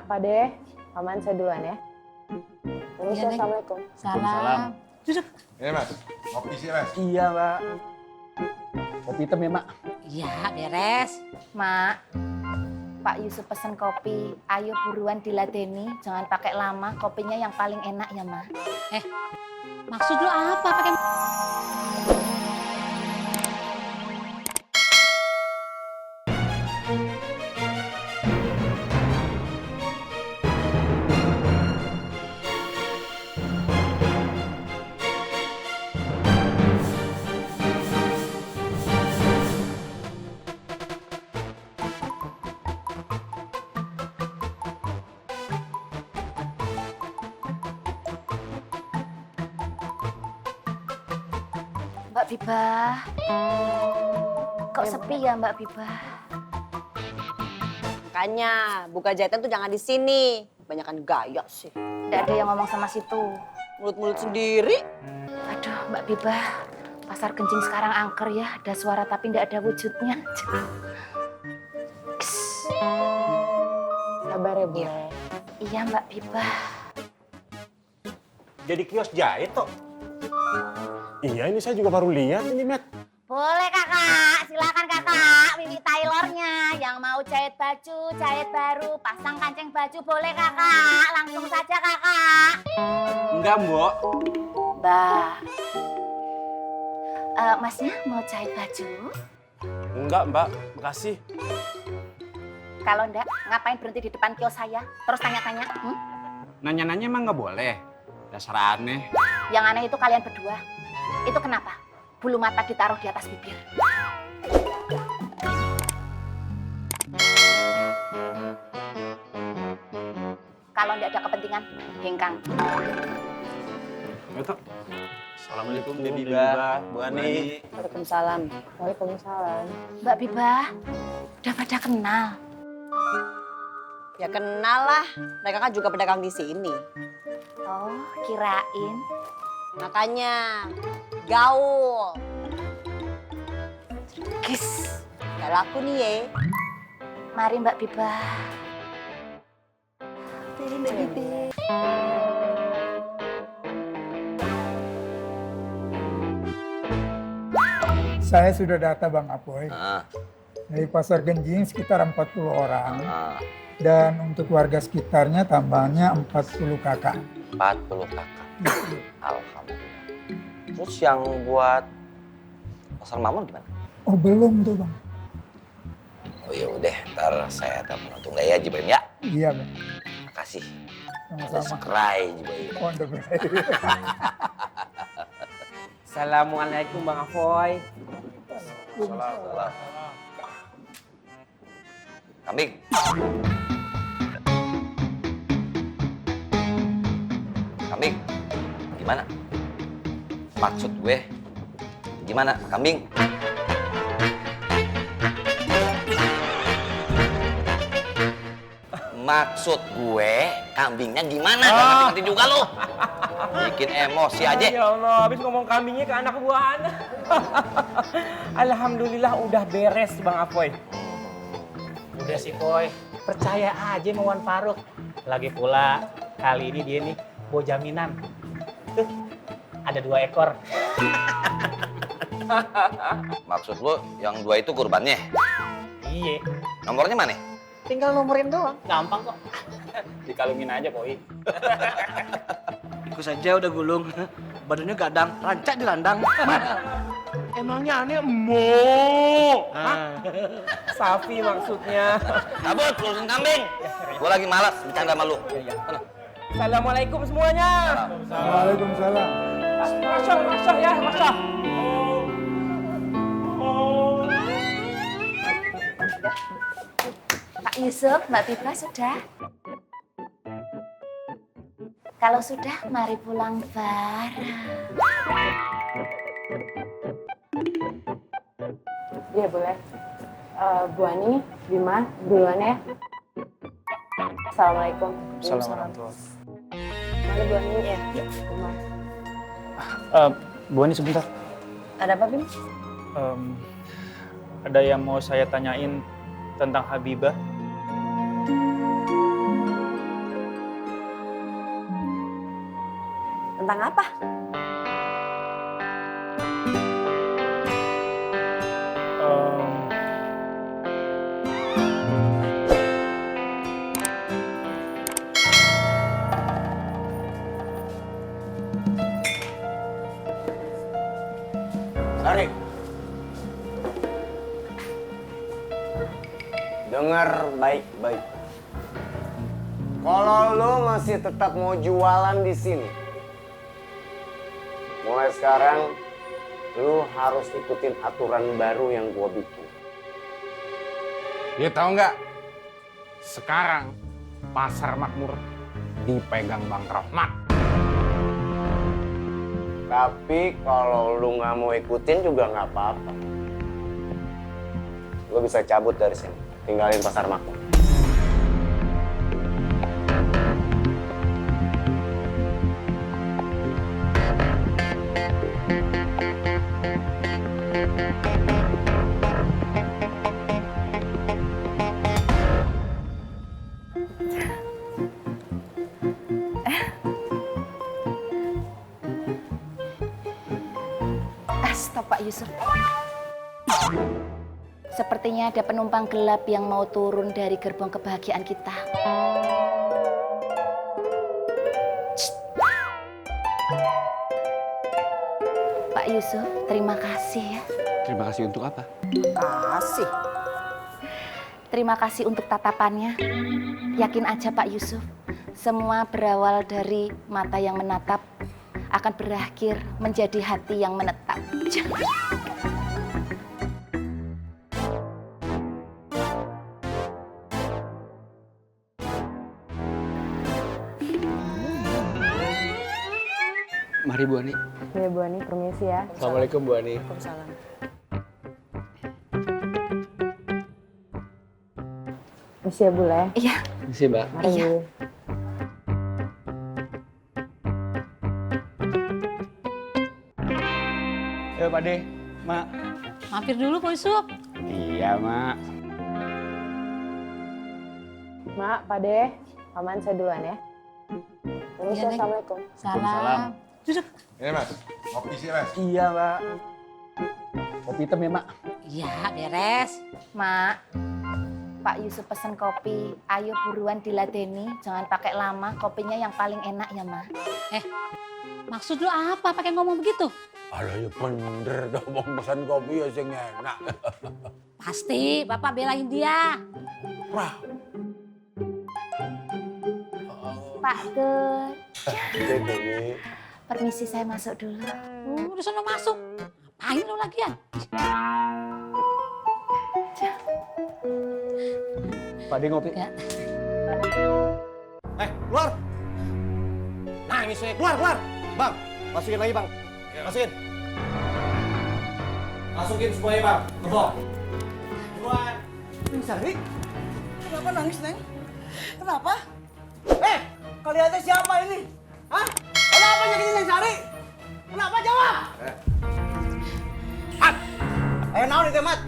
Pak De, Paman saya duluan ya. Permisi, Iya, Neng. Assalamualaikum. Salam. Duduk. Ini Mas, kopi sih Mas. Iya, Mbak. Kopi hitam ya, Mak? Iya, beres. Mak, Pak Yusuf pesen kopi. Ayo buruan diladeni, jangan pakai lama. Kopinya yang paling enak ya, Mak. Maksud lu apa pakai Mbak Biba. Kok sepi ya, Mbak Biba? Makanya buka jahitan tuh jangan di sini. Banyakan gaya sih. Nggak ada yang ngomong sama situ. Mulut-mulut sendiri. Aduh, Mbak Biba. Pasar Kencing sekarang angker ya. Ada suara tapi nggak ada wujudnya. Kes. Sabar ya, Bu. Iya, Mbak Biba. Jadi kios jahit toh? Iya, ini saya juga baru lihat ini, Met. Boleh kakak, silakan kakak. Wiwi tailornya yang mau jahit baju, jahit baru, pasang kancing baju boleh kakak. Langsung saja kakak. Enggak, Mbok. Mbak, masnya mau jahit baju? Enggak, Mbak. Makasih. Kalau enggak, ngapain berhenti di depan kios saya? Terus tanya-tanya, Nanya-nanya emang nggak boleh. Dasar aneh. Yang aneh itu kalian berdua. Itu kenapa? Bulu mata ditaruh di atas bibir. Kalau enggak ada kepentingan, hengkang. Itu. Assalamualaikum, Debbie Debbie Ba, Bu Ani. Waalaikumsalam. Waalaikumsalam. Mbak Biba, udah pada kenal? Ya kenal lah. Mereka kan juga pedagang di sini. Oh, kirain. Makanya gaul. Gis. Gak laku nih ya. Mari Mbak Biba. Mari Mbak Biba. Saya sudah data Bang Apoy. Ah, Dari Pasar Genjing sekitar 40 orang. ah, Dan untuk warga sekitarnya tambahnya 40 kakak. 40 kakak. Alhamdulillah. Terus yang buat pasar Mamon gimana? Oh belum tuh Bang. Oh ya udah, ntar saya telepon tunggu ya Jibril ya. Iya Bang. Makasih. Sama-sama. Subscribe Jibril. Oh, udah baik. Assalamualaikum, Bang Afoy. Salam. Kambing. Kambing. Gimana? Maksud gue gimana? Kambing. Maksud gue kambingnya gimana? Gak ngerti-ngerti juga lu. Bikin emosi aja. Ya Allah, habis ngomong kambingnya ke anak buahan. Alhamdulillah udah beres Bang Apoy. Udah sih Poy, percaya aja sama Wan Faruk. Lagi pula kali ini dia nih bawa jaminan. Tuh, ada 2 ekor. Maksud lu yang 2 itu kurbannya? Iya, Nomornya mana? tinggal nomorin doang. Gampang kok. Dikalungin aja Poy. Ikut saja udah gulung. Badannya gadang, rancak di landang. Emangnya aneh emo. Safi maksudnya. Kabut, urusin kambing. Gue lagi malas bercanda sama lu. Sana. Assalamualaikum semuanya. Waalaikumsalam. Masya ya, Masya. Pak Yusuf, Mbak Biba sudah? Kalau sudah, mari pulang bareng. Iya boleh. Bu Ani, Bima, duluan ya. Assalamualaikum. Assalamualaikum. Mari Bu Ani. Ya. Bima. Bu Ani sebentar. Ada apa Bim? Ada yang mau saya tanyain tentang Habibah. Tentang apa? Sari, dengar baik-baik. Kalau lo masih tetap mau jualan di sini, mulai sekarang lo harus ikutin aturan baru yang gua bikin. Dia tahu nggak? Sekarang Pasar Makmur dipegang Bang Rohmat. Tapi kalau lu nggak mau ikutin juga nggak apa-apa. Lu bisa cabut dari sini, tinggalin Pasar Makmur. Stop Pak Yusuf. Sepertinya ada penumpang gelap yang mau turun dari gerbong kebahagiaan kita. Shh. Pak Yusuf, terima kasih ya. Terima kasih untuk apa? Kasih. Terima kasih untuk tatapannya. Yakin aja Pak Yusuf, semua berawal dari mata yang menatap akan berakhir menjadi hati yang menetap. Mari Bu Ani. Ya Bu Ani, permisi ya. Assalamualaikum Bu Ani. Waalaikumsalam. Permisi ya Bule. Iya. Misi Mbak. Mari Iya. Bu. Ayo Pak De, Mak. Mampir dulu Pak Yusuf. Iya, Mak. Mak, Pak De, Paman saya duluan ya. Permisi, Iya, Neng. Assalamualaikum. Salam. Duduk. Ini Mas, kopi sih Mas. Iya Mak. Kopi hitam ya Mak. Iya, beres. Mak, Pak Yusuf pesen kopi. Ayo buruan diladeni, jangan pakai lama. Kopinya yang paling enak ya, Mak. Maksud lu apa pakai ngomong begitu? Alah ya bener dah mau pesan kopi ya sing enak. Pasti Bapak belain dia. Wah, Pak Tur, Jadi, permisi saya masuk dulu. Udah sana masuk. Ngapain lu lagian? Pak De ngopi. Ya. Keluar. Nah ini saya keluar. Bang, masukin lagi Bang. Masukin. Masukin semuanya Bang. Kebok. Keluar. Neng Sari? Kenapa nangis, Neng? Kenapa? Kalian teh siapa ini? Hah? Kenapa nyakitin Neng Sari? Kenapa jawab? Ayo naon itu, Mat?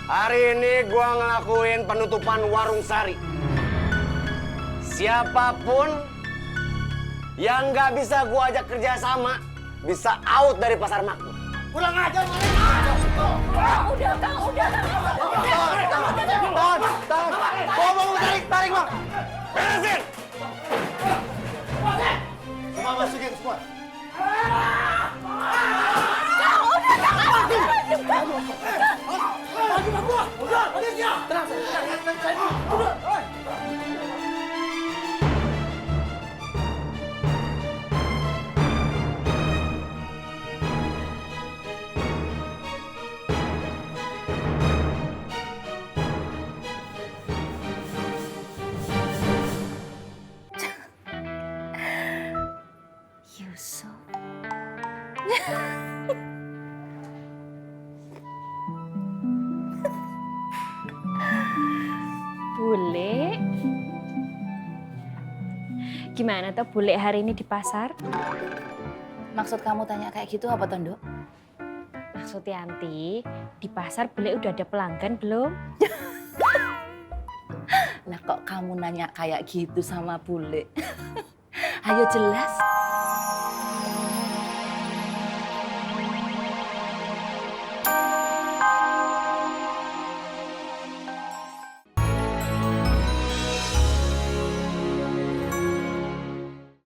hari ini gua ngelakuin penutupan warung Sari. Siapapun yang nggak bisa gua ajak kerja sama bisa out dari Pasar Makmur. Kurang ajar, Mat. Udah, Kang. Tahan. Tarik, Bang. Beresin. Semua masukin semua. Yusuf. Bule. Gimana tuh bule hari ini di pasar? Maksud kamu tanya kayak gitu apa, Tondo? Maksud Yanti, di pasar bule udah ada pelanggan belum? Lah kok kamu nanya kayak gitu sama bule? Ayo jelas.